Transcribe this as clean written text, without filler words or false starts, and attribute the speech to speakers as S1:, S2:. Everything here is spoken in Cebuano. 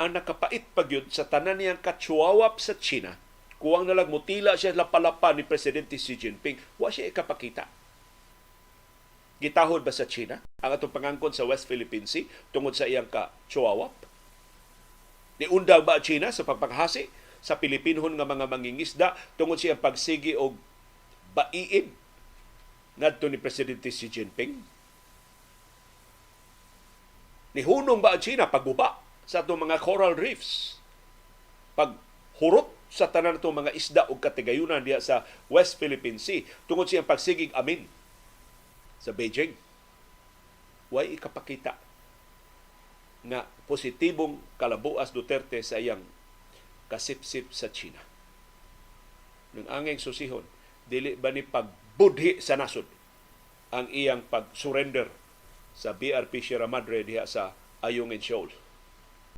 S1: Ang nakapait pa gyud sa tanan niyang kachuwawap sa China, kuwang nalang mutila siya lapalapa ni Presidente Xi Jinping, wa siya ikapakita. Gitahod ba sa China ang atong pangangkon sa West Philippine Sea tungod sa iyang ka-chuwawap? Niundang ba ang China sa pagpanghasi sa Pilipinhon nga mga mangingisda tungod sa iyang pagsigi og baiid ngadto ni Presidente Xi Jinping? Nihunong ba ang China pagguba sa atong mga coral reefs? Paghurot sa tanan atong mga isda ug katigayunan diha sa West Philippine Sea tungod sa iyang pagsigig amin sa Beijing? Way ikapakita nga positibong kalabuas Duterte sa iyang kasipsip sa China. Nang anging susihon, dili ba ni pagbudhi sa nasod ang iyang pag-surrender sa BRP Sierra Madre diha sa Ayungin Shoal?